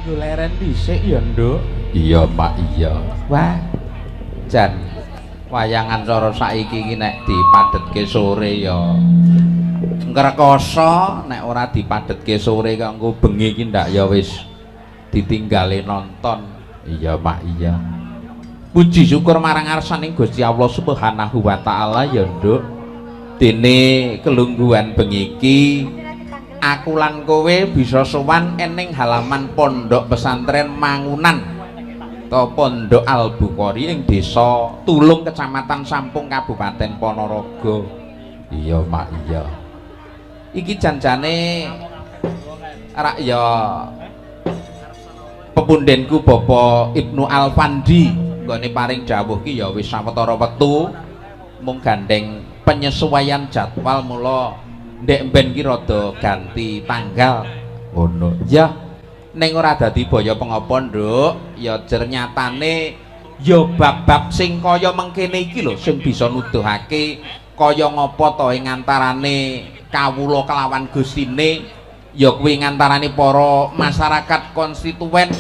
Kanggo leren dhisik ya, Nduk. Iya, Pak, iya. Wah. Jan wayangan cara saiki iki nek dipadhetke sore ya ngrekoso, nek ora dipadhetke sore kok engko bengi iki ndak ya wis ditinggale nonton. Iya, Pak, iya. Puji syukur marang ngarsaning Gusti Allah Subhanahu wa taala ya, Nduk. Dene kelungguhan bengi iki aku lan kowe bisa sowan ening halaman Pondok Pesantren Mangunan atau Pondok Al Bukhari ing Desa Tulung, Kecamatan Sampung, Kabupaten Ponorogo. Iya, Mak, iya. Iki janjane rak ya pepundenku Bapak Ibnu Alfandi nggone paring dawuh ki ya wis sawetara wektu, mung gandeng penyesuaian jadwal mula ndek mben ki rada ganti tanggal Ngono. Ya, ning ora dadi baya pengopo, Nduk. Ya jer nyatane ya bab-bab sing kaya mengkene iki lho sing bisa nuduhake kaya ngapa to ing antarane kawula kelawan Gustine, ya kuwi ngantarane para masyarakat konstituen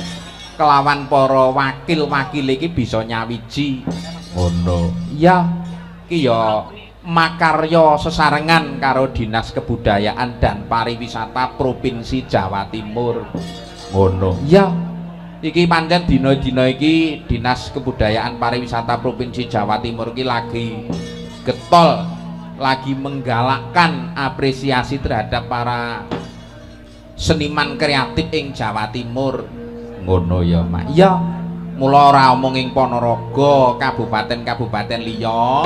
kelawan para wakil-wakil iki bisa nyawiji. Ngono. Ya, iki ya makarya sesarengan karo Dinas Kebudayaan dan Pariwisata Provinsi Jawa Timur. Ngono. Ya, iki pancen dina-dina iki Dinas Kebudayaan Pariwisata Provinsi Jawa Timur iki lagi getol, lagi menggalakkan apresiasi terhadap para seniman kreatif ing Jawa Timur. Ngono ya, Mak. Ya, mula ora omong ing Ponorogo, kabupaten-kabupaten liya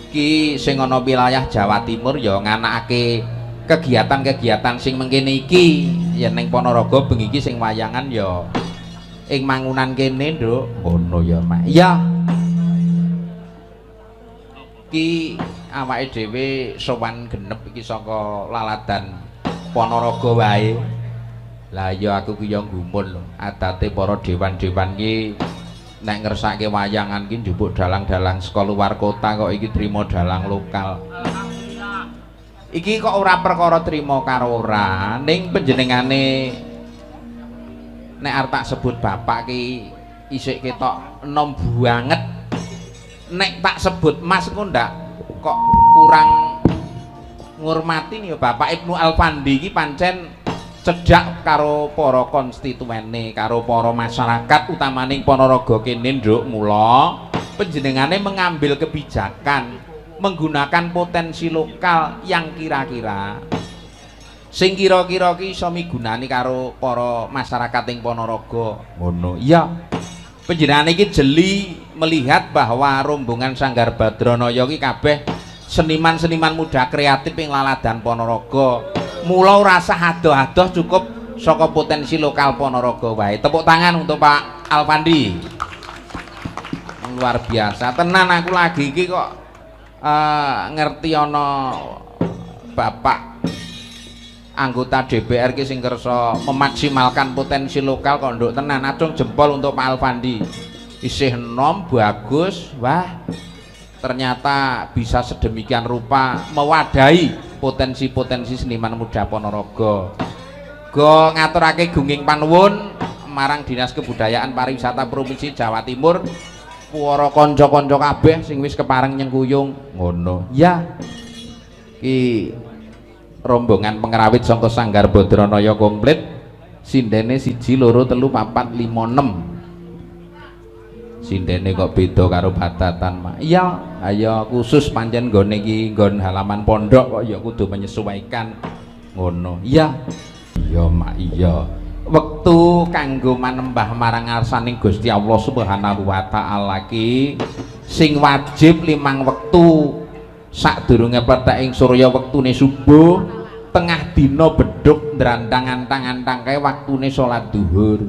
iki sing ana wilayah Jawa Timur ya nganakake kegiatan-kegiatan sing mengkene iki. Yen ning Ponorogo bengi iki sing wayangan ya ing Mangunan kene, Nduk. Ngono ya, Mak. Iya. Ki awake dhewe sowan genep iki saka laladan Ponorogo wae. Lah iya, aku ki ya gumun lho, adate para dewan-dewan ki nek ngersake wayangan ki njupuk dalang-dalang saka luar kota, kok iki trimo dalang lokal. Iki kok ora perkara trimo karo ora, ning panjenengane nek arep tak sebut bapak ki isih ketok enom banget. Nek tak sebut Mas ku ndak kok kurang ngurmati nih. Bapak Ibnu Alfandi iki pancen cedhak karo para konstituene, karo para masyarakat utamane ing Ponorogo kene, Nduk. Mula panjenengane mengambil kebijakan menggunakan potensi lokal yang kira-kira sing kira-kira ki iso migunani karo para masyarakat ing Ponorogo. Ngono. Iya. Panjenengane iki jeli melihat bahwa rombongan Sanggar Badranaya iki kabeh seniman-seniman muda kreatif ing laladan Ponorogo. Mula ora sah adoh-adoh, cukup saka potensi lokal Ponorogo wae. Tepuk tangan untuk Pak Alfandi. Luar biasa. Tenan aku lagi iki kok ngerti ana bapak anggota DPR ki sing kersa memaksimalkan potensi lokal kok, nduk, tenan acung jempol untuk Pak Alfandi. Isih enom bagus, wah, ternyata bisa sedemikian rupa mewadahi potensi-potensi seniman muda Ponorogo. Go ngaturake gunging panuwun marang Dinas Kebudayaan Pariwisata Provinsi Jawa Timur, para kanca-kanca kabeh sing wis kepareng nyengkuyung. Ngono. Ya, ki rombongan pengrawit saka Sanggar Badranaya komplit, sindene 1 2 3 4 5 6. Sindene kok beda karo badatan, Mak. Iya, ayo khusus pancen nggone iki nggon halaman pondok kok ya kudu menyesuaikan. Ngono. Iya. Iya, Mak, iya. Wektu kanggo manembah marang ngarsaning Gusti Allah Subhanahu wa taala ki sing wajib limang wektu: sadurunge plethek ing surya wektune subuh, tengah dina bedhug ndrandang antang-antang kae waktune salat duhur,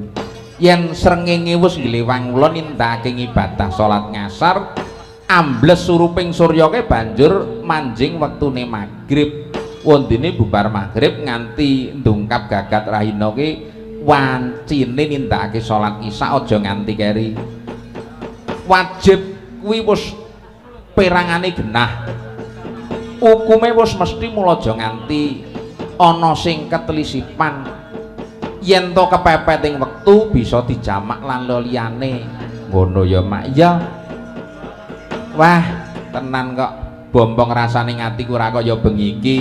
yen srengenge wis nglewang ngulon nindakake ibadah salat ngasar, ambles suruping surya kae banjur manjing wektune magrib. Wondene bubar magrib nganti ndungkap gagat rahina ki wancine nindakake salat isya, aja nganti keri. Wajib kuwi wis perangane genah, hukume wis mesti, mula aja nganti ana sing ketelisipan. Yen to kepepet ing wektu bisa dijamak lan liyane. Ngono ya, Mak. Iya. Wah, tenan kok bombong rasane atiku ora kaya bengi iki.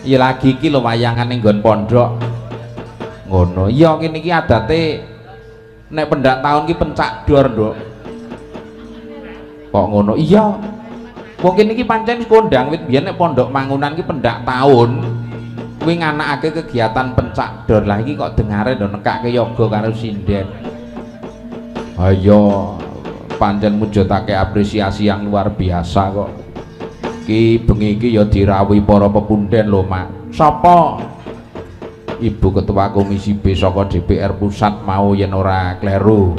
Ya lagi iki lho wayangan ning nggon pondok. Ngono. Iya kene iki adate nek pendak taun ki pencak dor, Nduk. Kok ngono? Iya. Wong kene iki pancen kondang wit biyen nek pondok Mangunan ki pendak taun kuwi nganakake kegiatan pencak dor. Lah iki kok dengare ndo nekake yoga karo sinden. Ayo pancen mujudake apresiasi yang luar biasa kok. Ki bengi iki ya dirawuhi para pepunden lho, Mak. Sapa? Ibu Ketua Komisi B saka DPR Pusat mau yen ora kleru.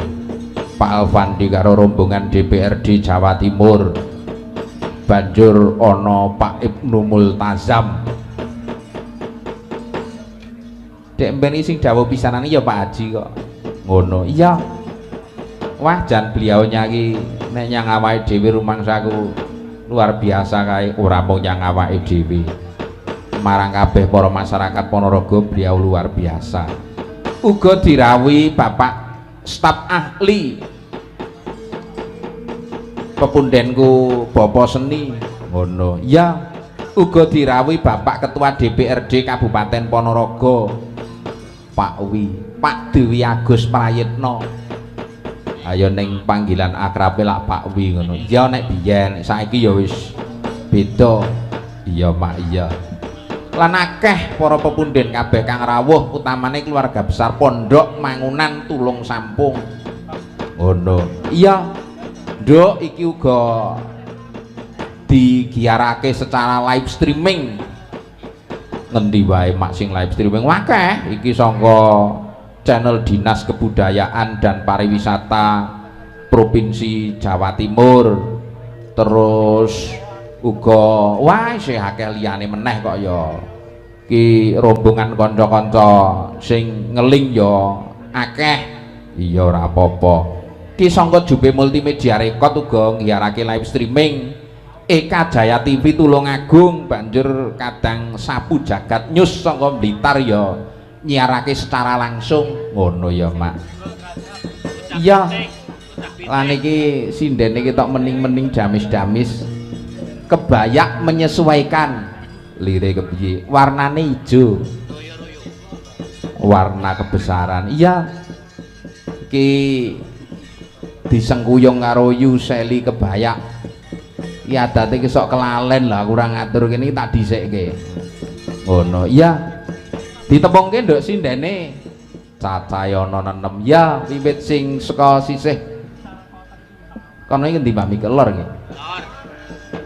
Pak Alfandi karo rombongan DPRD Jawa Timur. Banjur ana Pak Ibnu Multazam. Dek mben sing dawuh pisanane ya Pak Haji kok. Ngono. Iya. Wah, jan beliaunya iki nek nyang awake dhewe rumangsaku luar biasa kae, ora mung nyang awake dhewe. Marang kabeh para masyarakat Ponorogo beliau luar biasa. Uga dirawuhi Bapak staf ahli pepundenku Bapak Seni. Ngono. Iya. Uga dirawuhi Bapak Ketua DPRD Kabupaten Ponorogo Pak Wi, Pak Dewi Agus Prayitno. Ayo ning panggilan akrabe lak Pak Wi ngono. Iya nek biyen, saiki ya wis beda. Iya, Mak, iya. Lan akeh para pepunden kabeh kang rawuh, utamane keluarga besar Pondok Mangunan Tulung Sampung. Ngono. Iya. Nduk, iki uga digiarake secara live streaming. Ngendi wae Mak sing live streaming akeh iki saka channel Dinas Kebudayaan dan Pariwisata Provinsi Jawa Timur. Terus uga wah isih akeh liyane meneh kok ya. Ki rombongan kanca-kanca sing ngeling ya akeh. Iya ora apa-apa. Ki sangka Jupe Multimedia Record uga nggiarake live streaming. Eka Jaya TV Tulungagung banjur kadang Sapu Jagat News saka Blitar ya nyiarake secara langsung. Ngono ya, Mak. Iya. Lan iki sindene iki tok mening-mening damis-damis. Kebayak menyesuaikan lire kepiye? Warnane ijo. Warna kebesaran. Iya. Iki disengkuyung karo Yuseli Kebayak. Iki adate iki sok kelalen lah, aku ora ngatur kene iki tak dhisikke. Ngono. Iya. Ditepungke nduk sindene. Cacahe ana 6. Ya, wiwit sing saka sisih kono iki ngendi Mbak Mike? Lor iki.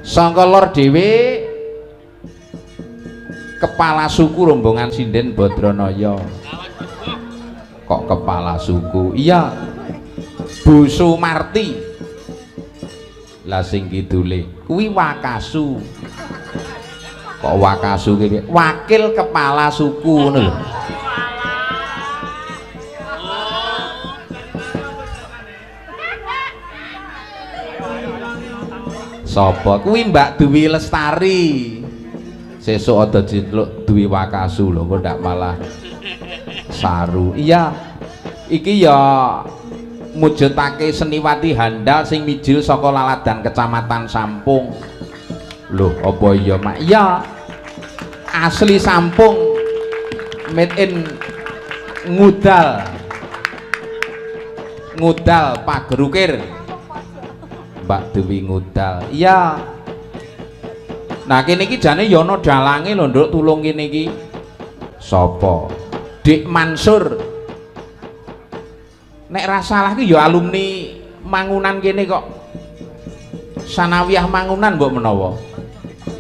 Sangka lor dhewe kepala suku rombongan sinden Badranaya. Kok kepala suku? Iya. Bu Sumarti. Lah sing kidule kuwi Wakasu. Kok Wakasu ki? Wakil kepala suku ngono lho. Sapa? Kuwi Mbak Dwi Lestari. Sesuk ada jitluk Dwi Wakasu lho, engko ndak malah saru. Iya. Iki ya mujudake seniwati handal sing mijil saka laladan Kecamatan Sampung. Lho, apa iya, Mak? Iya. Asli Sampung. Made in Ngudal. Ngudal Pagerukir. Mbak Dewi Ngudal. Iya. Nah, kene iki jane ya ana dalange lho, Nduk, tulung kene iki. Sapa? Dik Mansur. Nek ra salah ki ya alumni Mangunan kene kok. Sanawiyah Mangunan mbok menawa.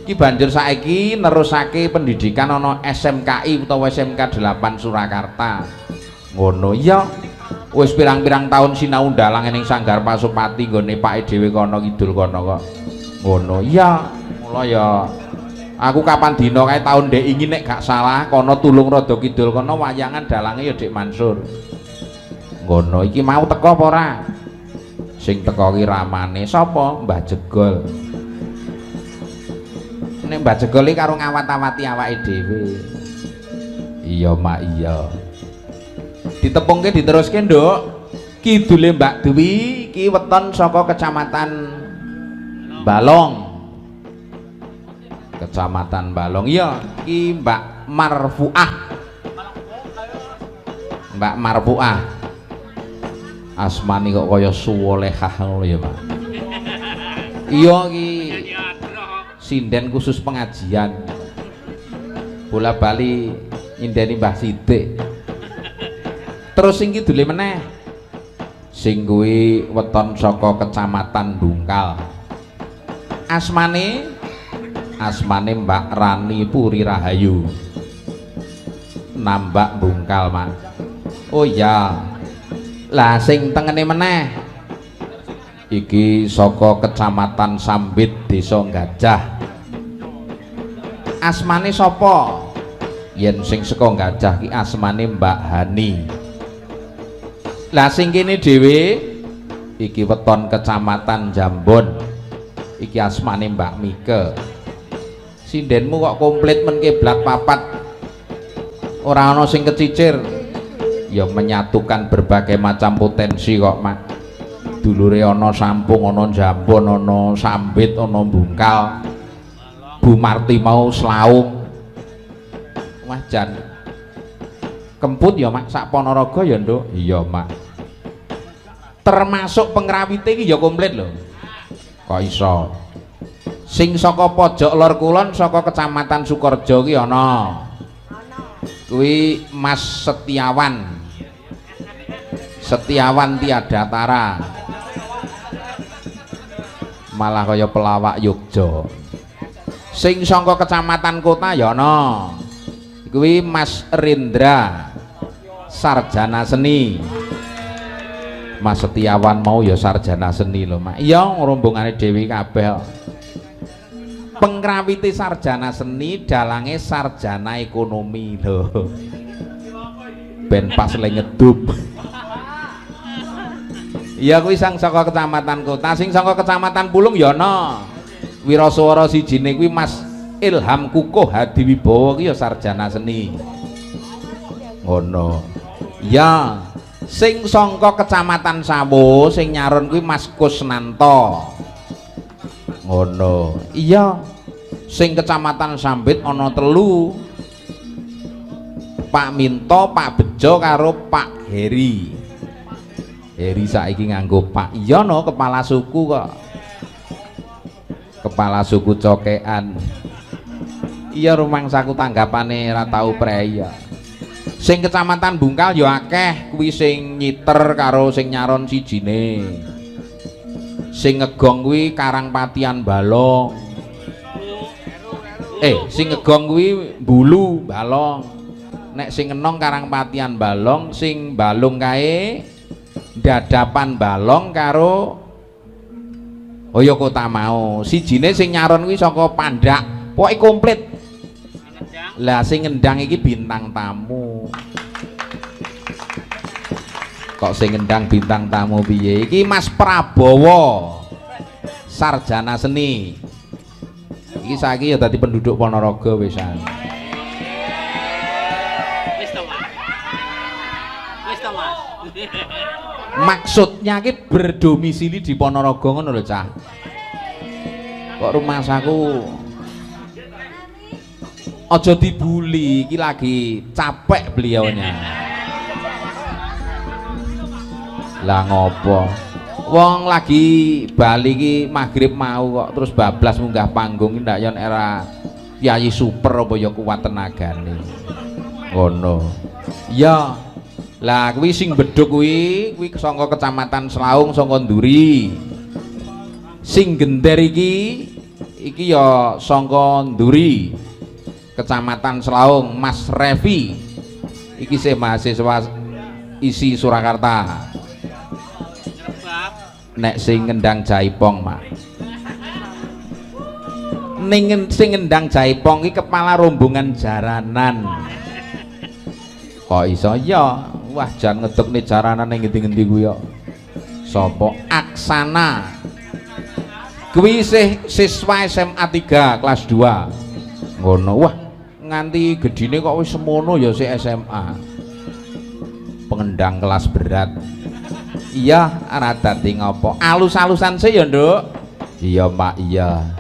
Iki banjur saiki nerusake pendidikan ana SMKI utawa SMK 8 Surakarta. Ngono. Iya. Wis pirang-pirang tahun sinau ndalang ning Sanggar Pasupati nggone pake dhewe kono kidul kono kok. Ngono. Iya. Mula ya aku kapan dina kae taun ndek ingin nek gak salah kono tulung rada kidul kono wayangan dalange ya Dik Mansur. Ngono. Iki mau teko apa ora? Sing teko ki ramane sapa? Mbah Jegol. Nek Mbah Jegol iki karo ngawat-awati awake dhewe. Iya, Mak, iya. Ditepungke diteruske, Nduk. Kidule Mbak Dwi iki weton saka Kecamatan Balong. Kecamatan Balong. Iya, iki Mbak Marfuah. Mbak Marfuah. Asmane kok kaya suwolehah ngono ya, Pak. Iya iki sinden khusus pengajian. Bola bali nyindeni Mbah Sidik. Terus sing kidule meneh. Sing kuwi weton saka Kecamatan Bungkal. Asmane asmane Mbak Rani Puri Rahayu. Nambak Bungkal, Mak. Oh iya. Lah sing tengene meneh iki saka Kecamatan Sambit, Desa Gajah. Asmane sapa? Yen sing saka Gajah ki asmane Mbak Hani. Lah sing kene dhewe iki weton Kecamatan Jambon. Iki asmane Mbak Mike. Sindenmu kok komplit men kiblat papat. Ora ana sing kecicir. Ya menyatukan berbagai macam potensi kok, Mak. Dulure ana Sampung, ana Jambon, ana Sambit, ana Bungkal. Bu Marti mau Slaung. Wah jan. Kemput ya, Mak, sak Ponorogo ya, Nduk. Iya, Mak. Termasuk pengrawite iki ya komplit lho. Kok iso? Sing saka pojok lor kulon saka Kecamatan Sukorejo ki ana. Kuwi Mas Setiawan. Setiawan tiada tara. Malah kaya pelawak Yogya. Sing saka Kecamatan Kota ya ana. Kuwi Mas Rindra, sarjana seni. Mas Setiawan mau ya sarjana seni lho, Mak. Iya, rombongane dhewe kabeh. Pengrawite sarjana seni, dalange sarjana ekonomi lho. Ben pas le ngedup. Iya kuwi sang saka Kecamatan Kota, sing saka Kecamatan Pulung ya ana. Wiraswara sijine kuwi Mas Ilham Kukuh Hadiwibowo ki ya sarjana seni. Ngono. Ya, sing saka Kecamatan Sawo sing nyaron kuwi Mas Kusnanto. Ngono. Iya. Sing Kecamatan Sambit ana telu. Pak Minto, Pak Bejo karo Pak Heri. Heri saiki nganggo Pak. Iya no, kepala suku kok. Kepala suku Cokean. Iya rumangsaku tanggapane ora tau prei ya. Sing Kecamatan Bungkal ya akeh, kuwi sing nyiter karo sing nyaron sijine. Sing ngegong kuwi Karangpatian Balong. Sing ngegong kuwi Bulu Balong. Nek sing ngenong Karangpatian Balong, sing balung kae Dadapan Balong karo oh ya kota mau. Sijine sing nyaron kuwi saka Pandak. Pokoke komplit. Lah sing ngendang iki bintang tamu. Kok sing ngendang bintang tamu piye? Iki Mas Prabowo. Sarjana seni. Iki saiki ya dadi penduduk Ponorogo wisan. Wis to, Mas. Wis to, Mas. Maksudnya ki berdomisili di Ponorogo ngono lho, Cah. Kok rumangsaku aja dibully, iki lagi capek beliaunya. Lah ngopo? Wong lagi bali iki maghrib mau kok terus bablas munggah panggung ndak yon era piyayi super apa ya kuat tenagane. Ngono. Ya. Lah kuwi sing bedhug kuwi kuwi saka Kecamatan Slaung saka Nduri. Sing gender iki iki ya saka Nduri. Kecamatan Slaung, Mas Revi. Iki sih mahasiswa isi Surakarta. Nek sing ngendang jaipong, Mak. Ning sing ngendang jaipong iki kepala rombongan jaranan. Kok iso ya? Wah, jan ngedekne jaranan ning ngendi-ngendi kuwi kok. Sapa? Aksana. Kuwi isih siswa SMA 3 kelas 2. Ngono. Wah, Nganti gedine kok wis semono ya sik SMA. Pengendang kelas berat. Iya, ora dadi ngopo. Alus-alusan sik ya, Nduk. Iya, Mak, iya.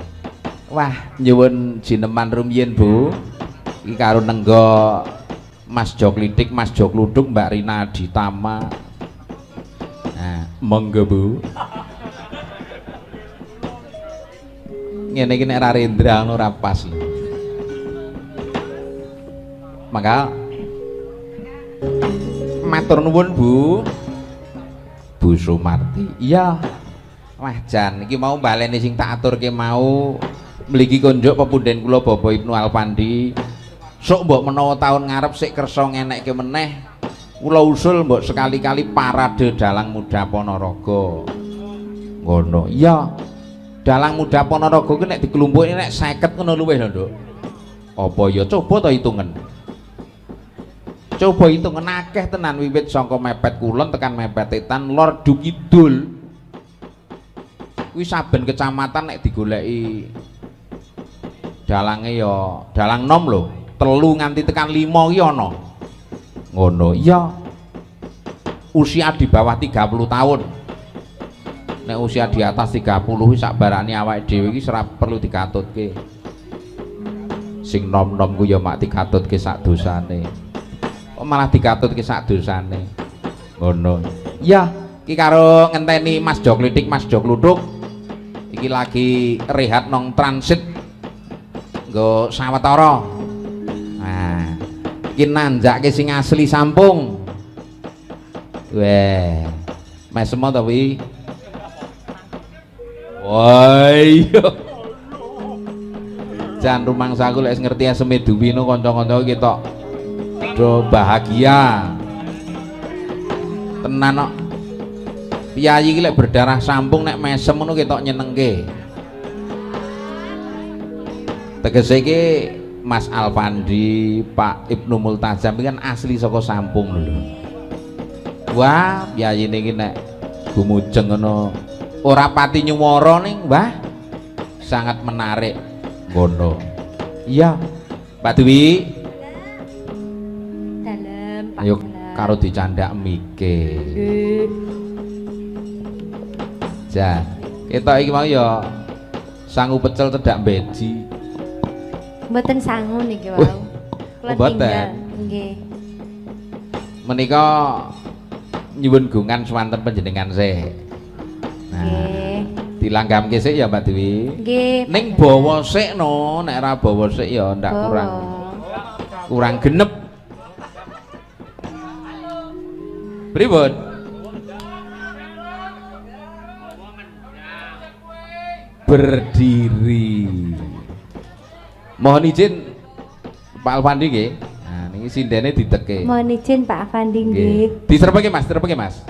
Wah, nyuwun jineman rumiyin, Bu. Iki karo nenggo Mas Joklitik, Mas Jokluduk, Mbak Rina Aditama. Nah, monggo, Bu. Ngene iki nek ra Rendra ngono ora pas lho. Mangga. Matur nuwun, Bu. Bu Sumarti. Iya. Wah, jan iki mau baleni sing tak aturke mau mligi konjuk pepunden kula Bapak Ibnu Alfandi. Sok mbok menawa taun ngarep sik kersa ngenekke meneh. Kula usul mbok sekali-kali parade dalang muda Ponorogo. Ngono. Iya. Dalang muda Ponorogo ki nek diklumpuki nek 50 ngono luwih lho, Nduk. Apa ya coba to hitungen. Coba hitungen akeh tenan wiwit saka mepet kulon tekan mepet etan lor kidul. Kuwi saben kecamatan nek digoleki dalange ya dalang nom lho, 3 nganti tekan 5 ki ana. Ngono. Iya. Usia di bawah 30 tahun. Nek usia di atas 30 kuwi sak barane awake dhewe iki ora perlu dikatutke. Sing nom-nom ku ya mak dikatutke sak dosane. Kok malah dikatutke sak dosane. Ngono. Iya, iki karo ngenteni Mas Joklitik, Mas Jokluthuk. Iki lagi rehat nang transit nggo sawetara. Nah, iki nanjake sing asli Sampung. Weh. Mesem to wi? Wah iya. Jan rumangsaku lek ngerti eseme Duwi no kanca-kanca iki tok do bahagia. Tenan kok. Piyayi iki lek berdarah Sampung nek mesem ngono ketok nyenengke. Tegese iki Mas Alfandi, Pak Ibnu Multazam iki kan asli saka Sampung lho. Wah, piyayine iki nek gumujeng ngono ora pati nyuwara ning, Mbah. Sangat menarik. Ngono. Iya. Mbak Dwi. Dalem, Pak. Ayo karo dicandak mike. Nggih. Jan, ketok iki mau ya sangu pecel cedak beji. Mboten sangu niki wau. Kula Mboten. Nggih. Menika nyuwun gungan swanten panjenengan sih. Nah, Nggih. dilanggamke sik ya Mbak Dwi. Nggih. Ning bawa sik no, nek ora bawa sik ya ndak kurang kurang genep. Pripun? Berdiri. Mohon izin Pak Alfandi nggih. Nah, niki sindene diteke. Mohon izin Pak Alfandi nggih. Diserpeke Mas, diserpeke Mas.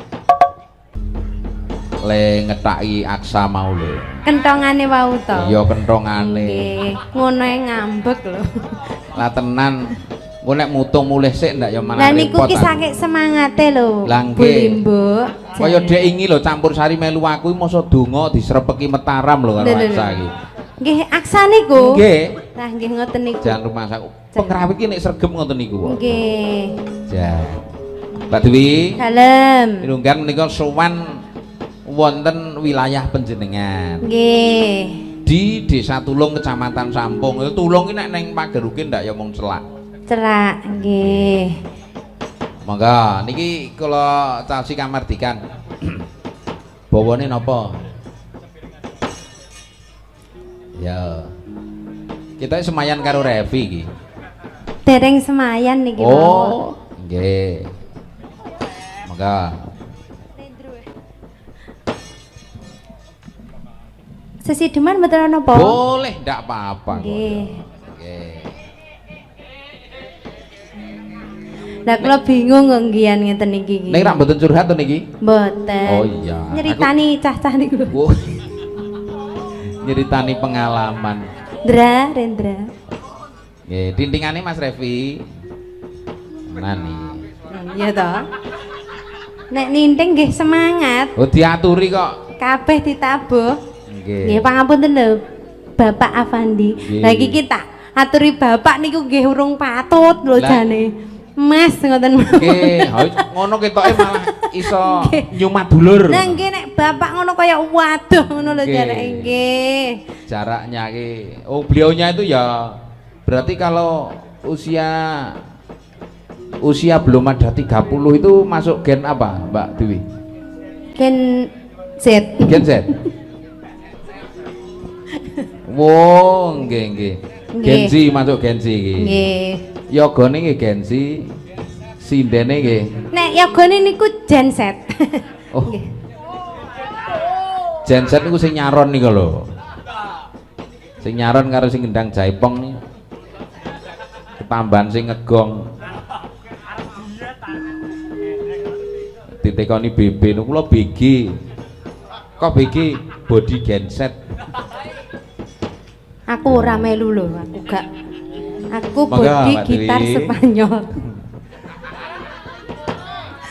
Le ngetaki aksa mau lho. Kentongane wau to. Iya kentongane. Nggih, ngono e ngambek lho. Lah tenan. Engko nek mutung mulih sik ndak ya malah Lah niku repot. ki saking semangate lho. Lah Bu nggih. Limbuk. Kaya dek ingi lho campur sari melu aku iki masa donga disrepeki Mataram lho karo aksa iki. Nggih, aksa niku. Nggih. Lah nggih ngoten niku. Jan rumah saku. Pengrawit iki nek sregep ngoten niku kok. Nggih. Jan. Mbak Dwi. Dalem. Pirunggan menika sowan wonten wilayah panjenengan. Nggih. Di Desa Tulung Kecamatan Sampung. Tulung iki nek ning Pageruke ndak ya mung celak. Celak nggih. Monggo niki kula caosi kamardikan. Bawane napa? Ya. Kita semayan karo Revi iki. Dereng semayan niki. Oh, nggih. Monggo. Sesideman mboten ana apa? Boleh, ndak apa-apa kok. Nggih. Nggih. Lah kula bingung kok nggian ngeten iki iki. Ning rak mboten curhat to niki? Mboten. Oh iya. Nyeritani cah-cah niku lho. Wah. Nyeritani pengalaman. Ndra, Rendra. Nggih, tintingane Mas Revi. Tenan iki. Iya toh. Nek ninting nggih semangat. Oh diaturi kok. Kabeh ditabuh. Nggih. Nggih, pangapunten lho Bapak Afandi. Nggih. Lah iki tak Aturi bapak niku nggih urung patut lho jane. Mas ngoten. Nggih, ngono ketoke malah iso nyumat dulur. Lah nggih nek bapak ngono kaya waduh ngono lho jane nggih. Jaraknya ki. Oh, beliaunya itu ya berarti kalau usia belum ada 30 itu masuk gen apa, Mbak Dewi? Gen Z. Gen Z. Wow, nggih nggih. Gen Z masuk Gen Z iki. Nggih. Yogane nggih Gen Z, sindene nggih. Nek yogane niku Gen Z. Oh. Nggih. Gen Z niku sing nyaron niku lho. Sing nyaron karo sing gendang jaipong niku. Ketambahan sing ngegong. Ditekoni BB niku kula BG. Kok BG body Gen Z. Aku ora melu lho, aku gak. Aku body gitar Spanyol.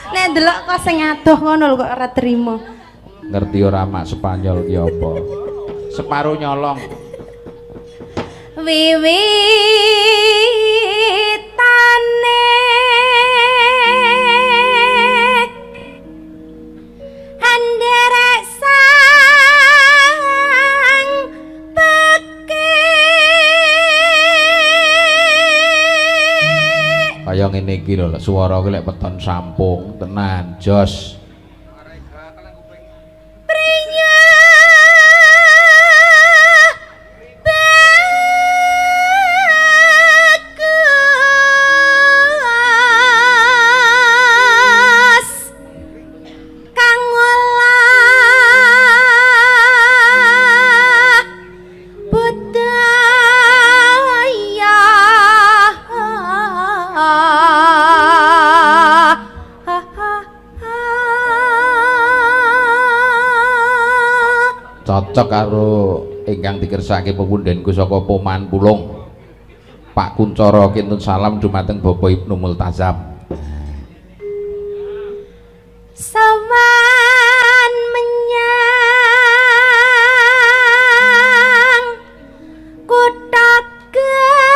Nek ndelok kok sing adoh ngono lho kok ora trimo. Ngerti ora mak Spanyol ki apa? Separo nyolong. Wiwitane anderek sang pekik. Kaya ngene iki lho, swara ki lek weton sampung tenan jos. Cocok karo ingkang dikersake pepundhenku saka Poman Pulung Pak Kuncara kinten salam dumateng Bapak Ibnu Multazam. Sowan menyang kutha gedhe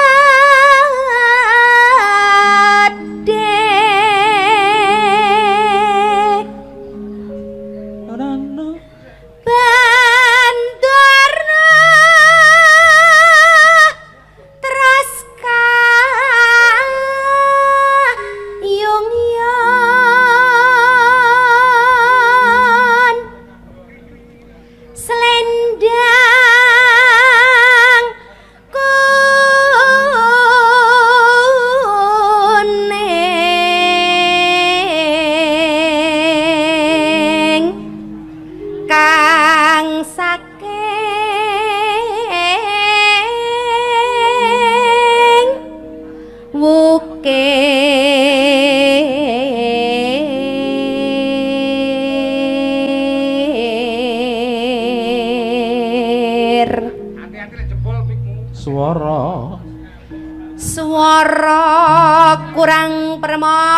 Swara kurang permana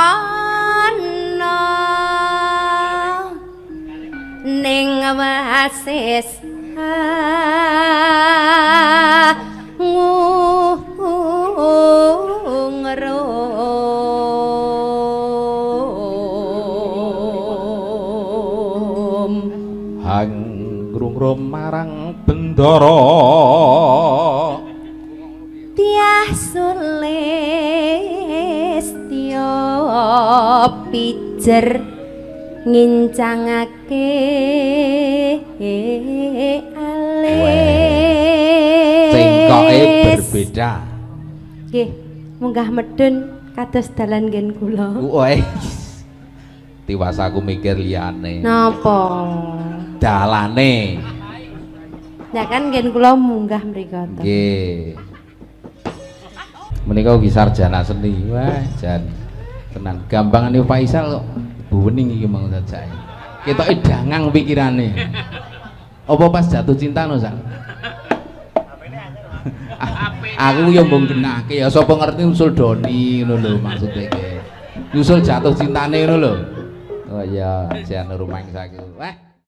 ning wasis ngungrum hangrungrum marang bendara tiah sulistya pijer ngincangake alis. Cengkoke berbeda. Nggih, munggah medun kados dalan nggen kula. Wes. Tiwas aku mikir liyane. Napa? Dalane. Ya kan nggen kula munggah mriku to. Nggih. Menika ugi sarjana seni. Wah, jan tenan. Gampangane Faisal kok buwening iki mang sajake. Ketoke dangang pikirane. Apa pas jatuh cinta no, Sal? Aku yo mbong genahke ya sapa ngerti usul Doni ngono lho maksude iki. Usul jatuh cintane ngono lho. Oh iya, jan rumangsaku. Wah.